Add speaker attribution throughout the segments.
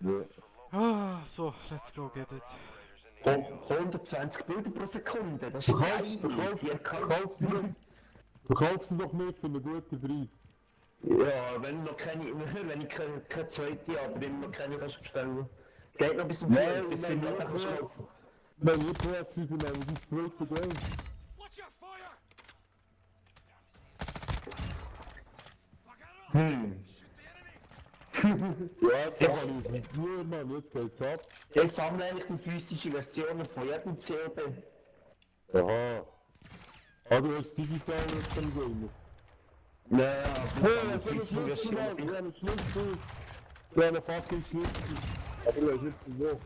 Speaker 1: Ja.
Speaker 2: Ah, so, let's go get it.
Speaker 3: 120 Bilder pro Sekunde, das ist geil.
Speaker 1: Verkauf sie doch nicht für einen guten Preis.
Speaker 3: Ja, wenn noch keine, wenn ich keine zweite habe, wenn noch keine kannst bestellen. Geht noch bis zum
Speaker 1: Ja,
Speaker 3: 4, bis zum Mittag kannst du kaufen.
Speaker 1: Wenn ich PS5 nehme, das ist das zweite Game. Ja, da kann ich es nicht, Mann, jetzt geht's ab.
Speaker 3: Ich sammle eigentlich die physischen Versionen von jedem CD.
Speaker 1: Aha. Ah, du hast digital jetzt am Gamer.
Speaker 3: Ja,
Speaker 1: Hey,
Speaker 3: aber
Speaker 1: ich
Speaker 3: die physischen
Speaker 1: habe einen Schlüssel, Mann, ich
Speaker 3: Versionen.
Speaker 1: habe einen Schlüssel. Ich habe einen fucking Schlüssel. Aber du hast jetzt so.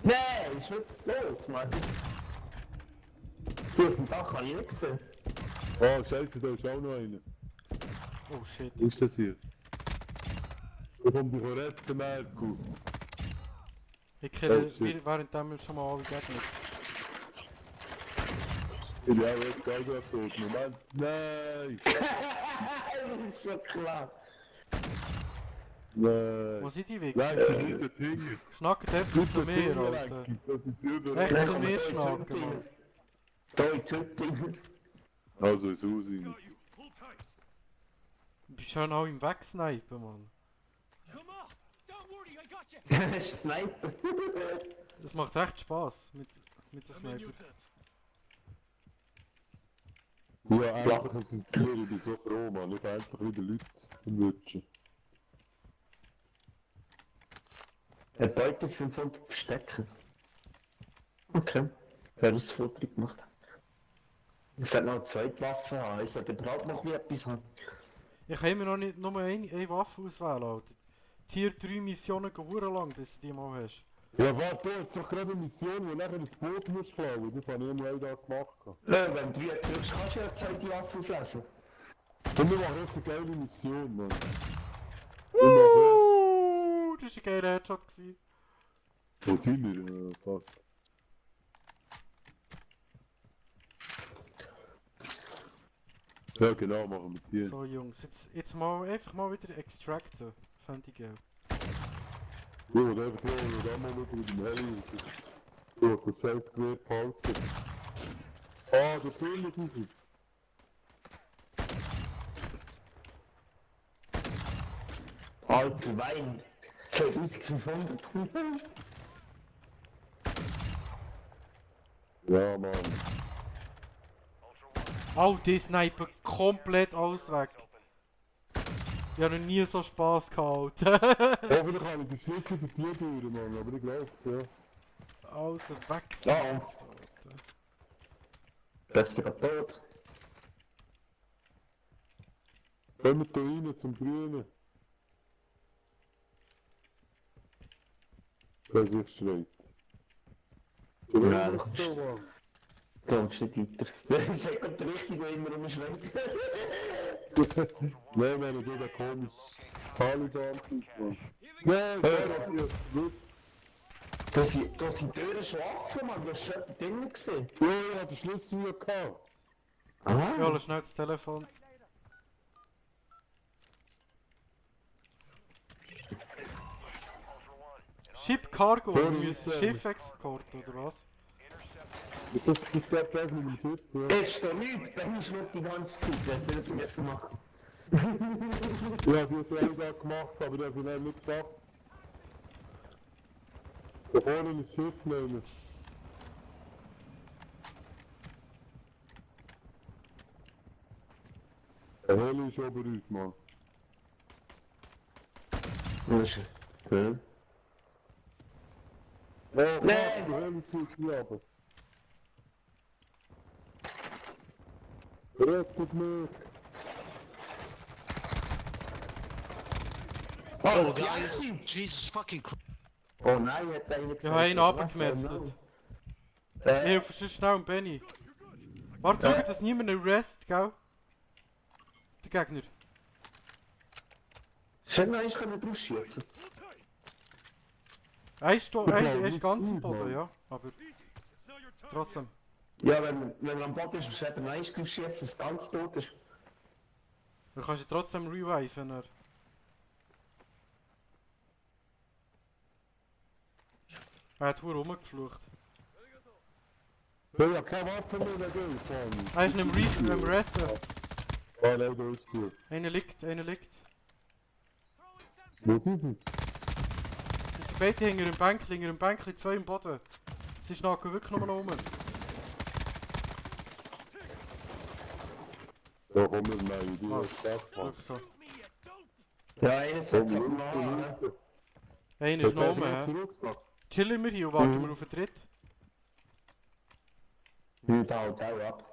Speaker 3: Nein, ist nicht los, Mann. Du auf dem Dach habe ich nicht gesehen.
Speaker 1: Oh, scheiße, da ist auch noch einer.
Speaker 2: Oh shit.
Speaker 1: Wo ist das hier? Da kommt die korrekte Merkel.
Speaker 2: Ich kenne
Speaker 1: Oh, shit.
Speaker 2: währenddem wir schon mal alle Gegner.
Speaker 1: Ich bin auch jetzt auch gerade tot. Moment. Nein!
Speaker 3: Das ist so klar.
Speaker 1: Nein!
Speaker 2: Wo sind die
Speaker 1: Nein,
Speaker 2: Wichser?
Speaker 1: das ist nicht der Tinger.
Speaker 2: Schnackt einfach zu mir, Alter.
Speaker 1: Das ist überall.
Speaker 2: Echt zu mir schnacken, Mann.
Speaker 3: Da in Zütting.
Speaker 1: Also ins Haus rein.
Speaker 2: Du bist schon auch im Wegsnipen, Mann.
Speaker 3: Das ist Sniper.
Speaker 2: Das macht echt Spaß mit der Sniper.
Speaker 1: Ja, einfach ein Tier, ich bin so froh, Mann. Nicht einfach wieder Leute wünschen.
Speaker 3: Ein Beute 500 Verstecken. Okay. Wer das Foto gemacht hat. Ich sollte noch eine zweite Waffe haben. Ich sollte überhaupt noch etwas haben.
Speaker 2: Ich kann immer noch nicht nur eine Waffe auswählen, Alter. Tier 3 Missionen gehen hure lang, bis du die mal hast.
Speaker 1: Ja, warte, du hast doch gerade eine Mission, wo nachher ein Boot musst klauen. Das habe ich immer da gemacht.
Speaker 3: Ja, wenn du wieder drückst, kannst du ja eine zweite Waffe auflesen.
Speaker 1: Und wir machen jetzt eine geile Mission, Mann.
Speaker 2: Das war ein geiler Headshot gewesen.
Speaker 1: Wo sind wir? Fast. Ja, genau, machen wir die.
Speaker 2: So Jungs, jetzt mal einfach mal wieder extracten. Fände ich geil.
Speaker 1: Ja, und einfach nur da mal mit dem Heli. Ja, das scheiß Gewehr behalten. Ah, der Film ist raus.
Speaker 3: Alter Wein. 2500.
Speaker 1: Ja, Mann.
Speaker 2: Oh, die Sniper komplett alles weg. Ich habe noch nie so Spaß gehabt.
Speaker 1: Hoffentlich kann ich den Schlüssel für die Tür, Mann, aber ich glaub's, ja.
Speaker 2: Also weg.
Speaker 3: Ja. Bist du gerade tot?
Speaker 1: Kommen wir da rein zum Grünen. Der sich schreit.
Speaker 3: Ja,
Speaker 1: Ja,
Speaker 3: da kommst
Speaker 1: so, Mann.
Speaker 3: da kommst du nicht weiter. Das ist echt richtig, wo immer rumschreit.
Speaker 1: Nein, wenn er so der komisch Taliban-Typ, Mann. Nein, der gut.
Speaker 3: Da sind Türen schon offen, Mann. Du hast schon jemanden drinnen gesehen.
Speaker 1: Ja, ich hab den Schlüssel wieder gehabt.
Speaker 3: Ah.
Speaker 2: Ja, lass schnell das Telefon. Ship Cargo, wir müssen das Schiff exporten, oder was?
Speaker 1: Das ist der Preis mit dem Schiff, ja.
Speaker 3: Jetzt steht nichts, dann ist nicht die ganze Zeit, was soll das müssen machen?
Speaker 1: Ja, die hat er da gemacht, aber der hat ihn nicht geschafft. Da vorne ein Schiff nehmen. Der Heli ist ober uns, Mann.
Speaker 3: Das ist okay.
Speaker 1: Oh,
Speaker 3: Nein!
Speaker 1: der Heli zieht mich runter. Rettet mich!
Speaker 3: Oh,
Speaker 4: Guys, Jesus fucking Christ.
Speaker 3: Oh nein, hat einer gesagt.
Speaker 2: Ich habe einen
Speaker 3: was
Speaker 2: abgemetzelt.
Speaker 3: soll
Speaker 2: Ich helfe schon schnell dem Benny. Warte, schau, dass niemand einen Rest, gell? Der Gegner.
Speaker 3: Schön, noch eins können drauf schießen.
Speaker 2: Er ist ganz im Boden, ja. Aber trotzdem.
Speaker 3: Ja, wenn er am Boden ist, musst du eben noch eins drauf schießen, dass es ganz tot ist.
Speaker 2: Du kannst ihn trotzdem reviven. Er hat verdammt rumgeflucht.
Speaker 1: Ich hab keine Waffe mehr, der Geld, Mann.
Speaker 2: Er ist nicht am Ressen.
Speaker 1: Ah, nein, da ist gut.
Speaker 2: Einer liegt, einer liegt.
Speaker 1: Wo sind sie?
Speaker 2: Das sind beide hinter dem Bänkchen, zwei im Boden. Sie schnacken wirklich nur noch rum.
Speaker 1: Da kommen wir rein, die
Speaker 2: Ah,
Speaker 1: hast das
Speaker 2: Schau
Speaker 1: gemacht.
Speaker 2: da.
Speaker 3: Ja, einer
Speaker 1: Komm,
Speaker 3: setzt
Speaker 1: wir
Speaker 3: am Mann.
Speaker 2: Einer ist noch rum, hä?
Speaker 1: Rucksack.
Speaker 2: Chillen wir hier und warten wir auf den dritten.
Speaker 3: Und da haut auch ab.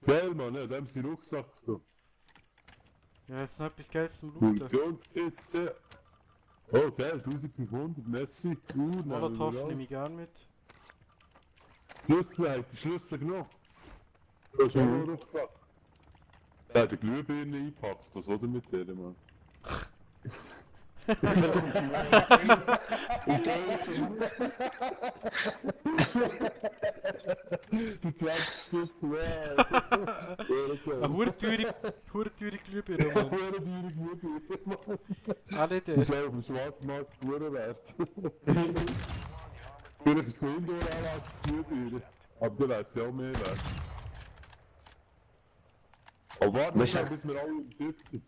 Speaker 1: Geil, Mann, ja, da haben sie den Rucksack. So.
Speaker 2: Ja, jetzt noch etwas Geld zum Looten.
Speaker 1: Munitionskiste. Oh, geil, 1500, Messi.
Speaker 2: Molotov nehme ich gerne mit.
Speaker 1: Schlüssel, hat die Schlüssel genommen. Da ist auch noch ein Rucksack. Der hat die Glühbirne eingepackt, was soll der mit der, Mann? Die 20 Stück, wow.
Speaker 2: Eine hure teure Glühbirne, Mann.
Speaker 1: Hure teure Glühbirne, Mann.
Speaker 2: Alle
Speaker 1: Das ist
Speaker 2: der.
Speaker 1: auch auf dem Schwarzmarkt Hure wert. Vielleicht ist es eine Indoor-Anlage Glühbirne. Aber dann wäre es ja auch mehr wert. Aber warte
Speaker 3: Was
Speaker 1: mal,
Speaker 3: ist-
Speaker 1: bis wir alle im Schiff sind.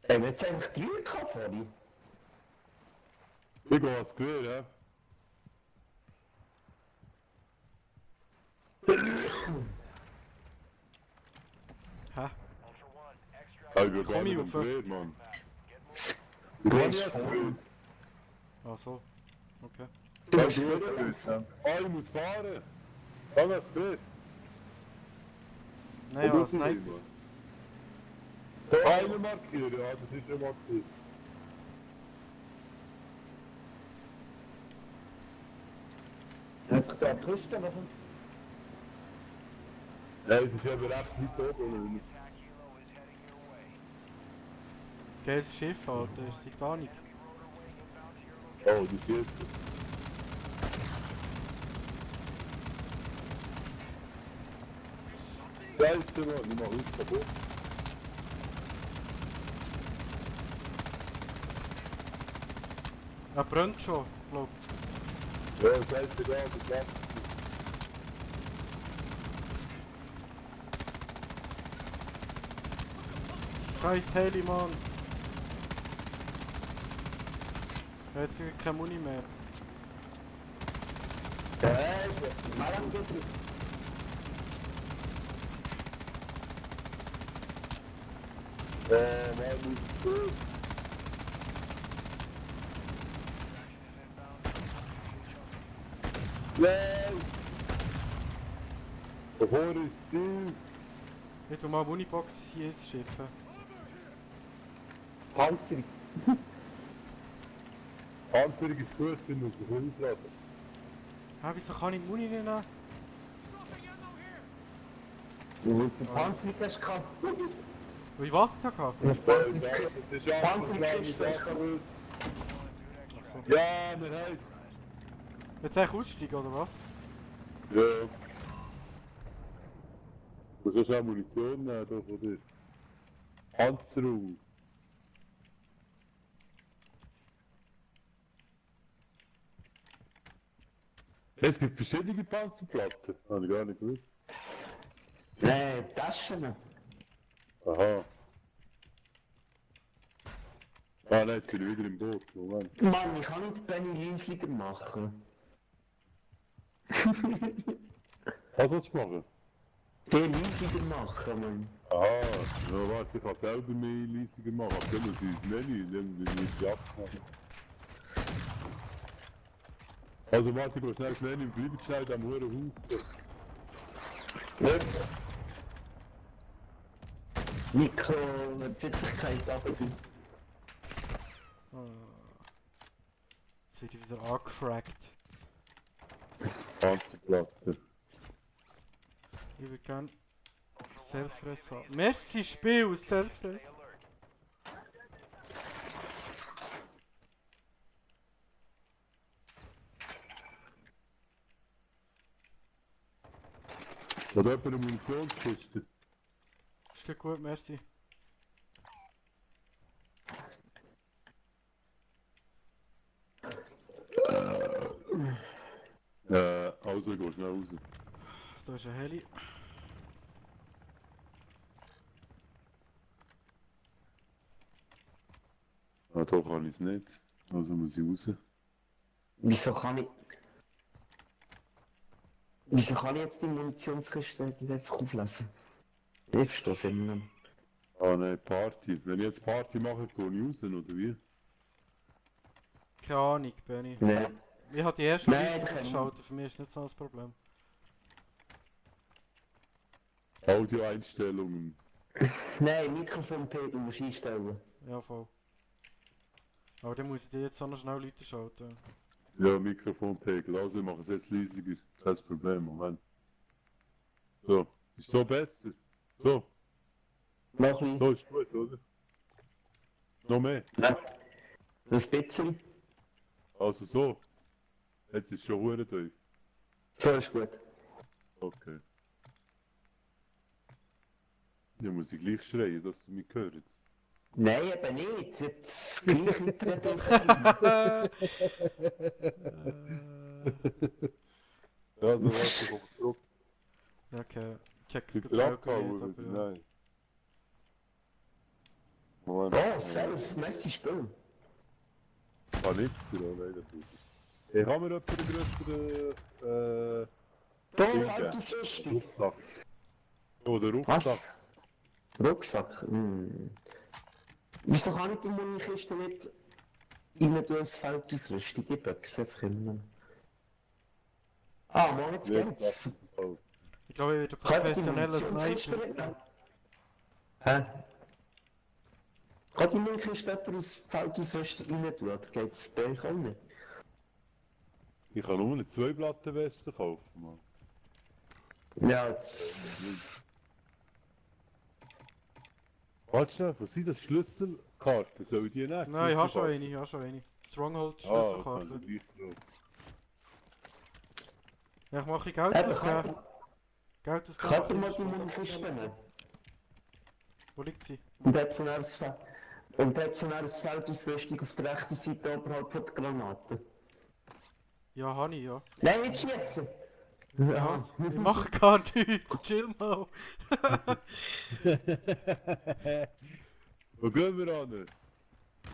Speaker 3: Haben wir jetzt eigentlich 3 gehabt vorhin?
Speaker 1: Ich gehe ans Gewehr, ja.
Speaker 2: Hä?
Speaker 1: Also, wir
Speaker 2: Komm
Speaker 1: gehen
Speaker 2: ich
Speaker 1: ans
Speaker 2: rauf.
Speaker 1: Gewehr, Mann.
Speaker 3: Du
Speaker 1: Komm
Speaker 3: hast
Speaker 1: jetzt, Gewehr.
Speaker 2: Ach so. Okay.
Speaker 3: Du
Speaker 1: Ja,
Speaker 3: hast
Speaker 1: du
Speaker 3: vorhin
Speaker 1: hast Ah, ich muss fahren. Komm ans Gewehr.
Speaker 2: Nein, ja, Sniper.
Speaker 1: Eine markieren, ja, das ist ja markiert.
Speaker 3: Da Küste noch.
Speaker 1: Nein, es ist eben recht weit oben.
Speaker 2: Geiles Schiff, Alter. Das ist Titanic.
Speaker 1: Oh, das ist jetzt. Scheiße, Mann, ich mach alles kaputt.
Speaker 2: Er brennt schon, glaub.
Speaker 1: Ja, scheißegal, das läuft.
Speaker 2: Scheiß Heli, Mann. Ich hab jetzt keine Muni mehr.
Speaker 3: Ja, ist mal am Gitter.
Speaker 1: Oh, Mann, das ist gut. Nein! Bevor ich Ziel.
Speaker 2: Ich tu mal eine Munibox hier ins Schiff.
Speaker 3: Panzer.
Speaker 1: Panzerung ist gut, wenn du dich umschlagen.
Speaker 2: Hä, wieso kann ich die Muni nicht nehmen?
Speaker 3: Und der Panzer hast du gehabt.
Speaker 2: Weil ich was da gehabt?
Speaker 3: Der Panzer.
Speaker 1: Das ist ja
Speaker 3: Panzerkiste hast du gehabt.
Speaker 2: Ach so.
Speaker 1: Ja, wir heißt.
Speaker 2: Jetzt eigentlich aussteigen, oder was?
Speaker 1: Ja. Du musst auch Munition nehmen, da von dir. Panzerung. Es gibt verschiedene Panzerplatten. Habe ich gar nicht gewusst.
Speaker 3: Nein, Taschen.
Speaker 1: Aha. Ah nein, jetzt bin ich wieder im Boot. Moment.
Speaker 3: Mann, ich kann nicht Benny Linsliger machen.
Speaker 1: Was willst du machen?
Speaker 3: Den Linsliger machen, Mann.
Speaker 1: Aha, ja, warte, ich kann selber mehr leisiger machen. Aber dann muss ich ins Menü, dann will ich die abmachen. Also warte, ich gehe schnell ins Menü und bleibe schnell am Huren Haus.
Speaker 3: Ja. Mikro, Pfitzigkeit ab.
Speaker 2: Jetzt wird ich wieder angefragt.
Speaker 1: Panzerplatte.
Speaker 2: Ich würde gerne Selfress haben. Messi, Spiel, Selfress.
Speaker 1: Oder jemand eine Munitionskiste?
Speaker 2: Ist geht gut, merci.
Speaker 1: Also, geh schnell raus.
Speaker 2: Da ist ein Heli.
Speaker 1: Ah, da kann ich es nicht. Also muss ich raus.
Speaker 3: Wieso kann ich... Wieso kann ich jetzt die Munitionskiste nicht einfach auflesen? Ich verstehe es immer nicht.
Speaker 1: Ah nein, Party. Wenn ich jetzt Party mache, gehe ich raus, oder wie?
Speaker 2: Keine Ahnung, Benny.
Speaker 3: Nein.
Speaker 2: Ich habe die erste
Speaker 3: Nein,
Speaker 2: Liste
Speaker 3: das kann ich
Speaker 2: geschaut, für mich ist nicht so ein Problem.
Speaker 1: Audioeinstellungen.
Speaker 3: Nein, Mikrofonpegel musst du einstellen.
Speaker 2: Ja, voll. Aber dann muss ich dir jetzt auch noch schnell Leute schalten.
Speaker 1: Ja, Mikrofonpegel. Also, ich mache es jetzt leisiger. Kein Problem, Moment. So. Ist so besser? So.
Speaker 3: Noch ein
Speaker 1: So ist gut, oder? Noch mehr?
Speaker 3: Nein. Ein bisschen.
Speaker 1: Also so. Jetzt ist schon hure tief.
Speaker 3: So ist gut.
Speaker 1: Okay. Ja, muss ich gleich schreien, dass du mich hörst.
Speaker 3: Nein, eben nicht. Jetzt gleich mitreden.
Speaker 1: Ja, also warte, komm zurück.
Speaker 2: Ja, okay. Check es
Speaker 1: Sind
Speaker 2: gerade
Speaker 1: wir
Speaker 2: selber
Speaker 1: abgehauen?
Speaker 2: nicht,
Speaker 1: Oder?
Speaker 2: aber ja.
Speaker 1: Nein. Moment.
Speaker 3: Oh, Self, Messi spielen.
Speaker 1: Kanister, oh nein, das ist es. Hey, haben wir jemanden grösseren,
Speaker 3: Da
Speaker 1: Ding,
Speaker 3: fällt das lustig.
Speaker 1: Rucksack? Oder
Speaker 3: Was?
Speaker 1: Rucksack?
Speaker 3: Rucksack? Wieso kann ich die Munikiste nicht rein tun als Feldausrüstung? Ich böck's einfach immer. Ah, mal jetzt geht's.
Speaker 1: Oh.
Speaker 2: Ich glaube, ich werde ein
Speaker 3: Kann ich die
Speaker 2: professioneller
Speaker 3: Munitionskiste
Speaker 2: Sniper.
Speaker 3: mitnehmen? Hä? Kann die Munikiste jemand als Feldausrüstung rein tun? Oder geht's bei euch auch nicht?
Speaker 1: Ich kann nur eine 2 Platten Weste kaufen, Mann.
Speaker 3: Ja, jetzt...
Speaker 1: Warte schnell, was sind das? Schlüsselkarten? Soll ich die nehmen?
Speaker 2: Nein, ich habe schon eine, ich habe schon eine. Stronghold Schlüsselkarte.
Speaker 1: Ah, okay, drauf.
Speaker 2: Ja, ich mache ein bisschen Geld
Speaker 3: Eben,
Speaker 2: ausgeben. Geld ausgeben.
Speaker 3: kann
Speaker 2: auf
Speaker 3: man
Speaker 2: die
Speaker 3: die
Speaker 2: Straße.
Speaker 3: Munikiste nehmen?
Speaker 2: Wo liegt sie?
Speaker 3: Und hat so ein Feld. Und hat so ein Feldausrüstung auf der rechten Seite oberhalb von der Granaten.
Speaker 2: Ja, habe ich, ja.
Speaker 3: Nein, nicht schießen!
Speaker 2: Ja, ich mache gar nichts. Chill mal.
Speaker 1: Wo gehen wir an?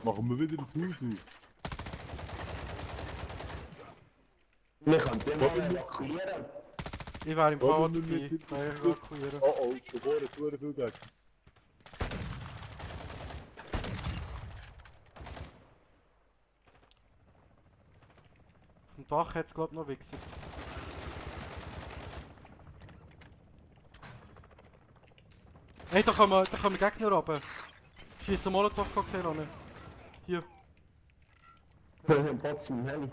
Speaker 1: Machen wir wieder das Haus auf?
Speaker 3: Wir können den mal evakuieren.
Speaker 2: Ich wäre im Fall
Speaker 1: Warum
Speaker 2: dabei.
Speaker 1: wir mit-
Speaker 2: Bei evakuieren.
Speaker 1: Oh oh, geboren, zu viel Geld.
Speaker 2: Auf dem Dach hat es, glaube ich, noch Wichsers. Hey, da kommen Gegner runter. Schießen Molotov-Cocktail an. Hier,
Speaker 3: Wir haben Platz im Heli.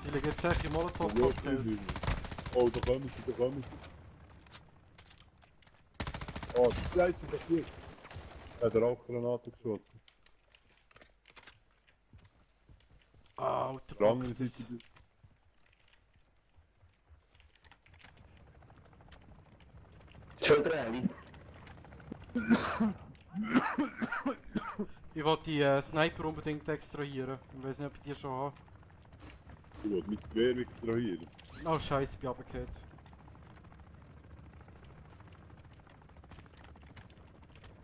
Speaker 2: die liegen jetzt echt in Molotov-Cocktails.
Speaker 1: Oh, da kommen sie, da kommen sie. Oh, das Gleis ist doch gut. Er hat auch Granaten geschossen.
Speaker 2: Alter,
Speaker 1: Der andere
Speaker 2: Bock, das...
Speaker 1: Seite.
Speaker 3: Schon der Heli.
Speaker 2: Ich will die Sniper unbedingt extrahieren. Ich weiß nicht, ob ich die schon habe.
Speaker 1: Ich will mein Gewehr extrahieren.
Speaker 2: Oh Scheiße, ich bin runtergefallen.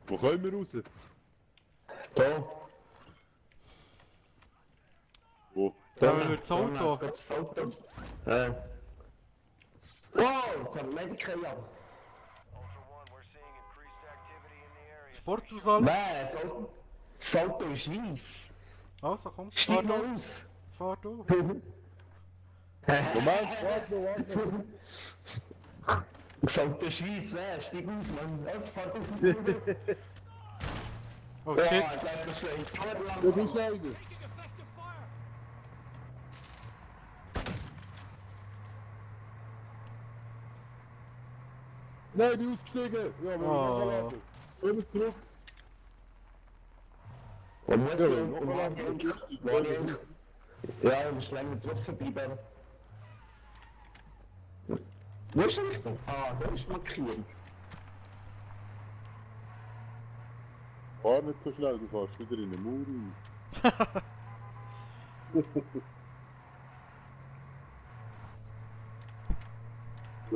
Speaker 1: Wo kommen wir raus?
Speaker 3: Da.
Speaker 1: Wo?
Speaker 2: Nehmen wir das Auto.
Speaker 3: Das Auto. Wow, jetzt haben wir Medical ja.
Speaker 2: Sportauswahl.
Speaker 3: Nein, das Auto ist weiss.
Speaker 2: Also komm, fahr
Speaker 3: Steig mal
Speaker 2: du.
Speaker 3: aus.
Speaker 2: Fahr du.
Speaker 1: Moment, warte.
Speaker 3: Das Auto ist weiss, wer? Steig aus, Mann. Was, fahr du?
Speaker 2: Oh shit.
Speaker 3: Ja, bleib noch schlecht.
Speaker 1: Du bist einer. Nein, ich bin ausgestiegen. Ja,
Speaker 2: Oh.
Speaker 1: wir kommen zurück.
Speaker 3: Und muss
Speaker 1: Ja,
Speaker 3: ich,
Speaker 1: noch
Speaker 3: und
Speaker 1: mal
Speaker 3: ja, ich muss länger drauf bleiben. Wo ist das? Ah, da ist markiert.
Speaker 1: Fahr nicht so schnell, du fährst wieder in den Mauer rein.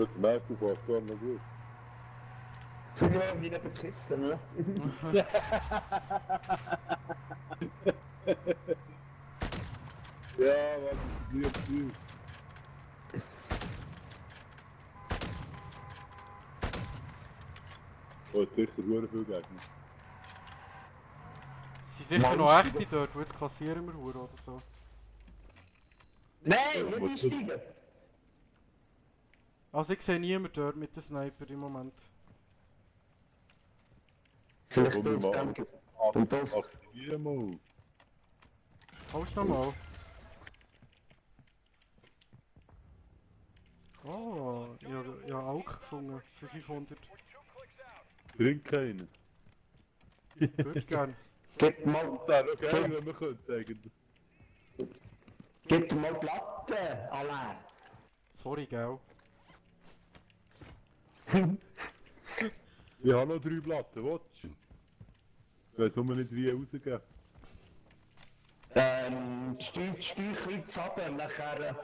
Speaker 1: Gut, der Michael fährt zwar noch gut.
Speaker 3: Wir haben die nicht beschissen, ne?
Speaker 1: Ja, was ist hier viel? Oh, jetzt sicher sehr viel Gegner.
Speaker 2: Sind sicher noch echte dort, wo jetzt kassieren wir Hure oder so.
Speaker 3: Nein, nicht einsteigen!
Speaker 2: Also ich sehe niemanden dort mit dem Sniper im Moment.
Speaker 3: Vielleicht
Speaker 1: Komm, wir
Speaker 3: tut es
Speaker 1: machen.
Speaker 3: dann. Und das.
Speaker 1: Aktivier mal.
Speaker 2: Haust du nochmal? Oh, ja, Aug gefunden. Für 500.
Speaker 1: Trink keinen.
Speaker 2: Würde gern.
Speaker 3: Gib mal.
Speaker 1: Das wäre noch geil, wenn wir könnten eigentlich.
Speaker 3: Gib dir mal Platte, Alain!
Speaker 2: Sorry, gell.
Speaker 1: Ich habe noch 3 Platten, willst du? Ich weiss nur nicht wie rausgeben.
Speaker 3: Steuerkreuz runter und nachher.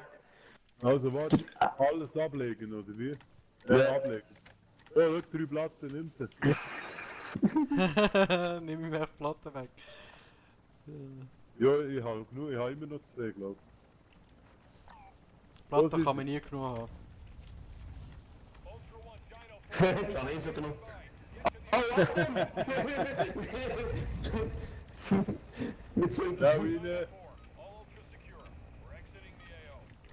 Speaker 1: Also warte, alles ablegen oder wie?
Speaker 3: Ja.
Speaker 1: Ablegen. Oh, schau, 3 Platten, nimm sie.
Speaker 2: Nimm mir mehr Platten weg.
Speaker 1: Ja, ich habe genug, ich habe immer noch 2, glaube
Speaker 2: Platten
Speaker 1: Was ist-
Speaker 2: kann man nie genug haben.
Speaker 3: Jetzt habe ich so genug. Oh, Achtung! Mit so
Speaker 1: ich. Ja, rein.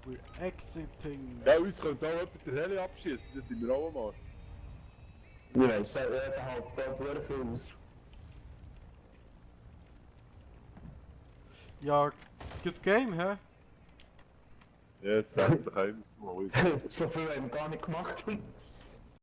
Speaker 2: We're exiting.
Speaker 1: Ja, uns könnte auch jemand den Heli abschießen, das sind wir auch am Arsch.
Speaker 3: Ich weiss, der hält da viel aus.
Speaker 2: Ja, good game, hä?
Speaker 1: Ja, jetzt sagt der Heim mal.
Speaker 3: So viel haben wir gar nicht gemacht.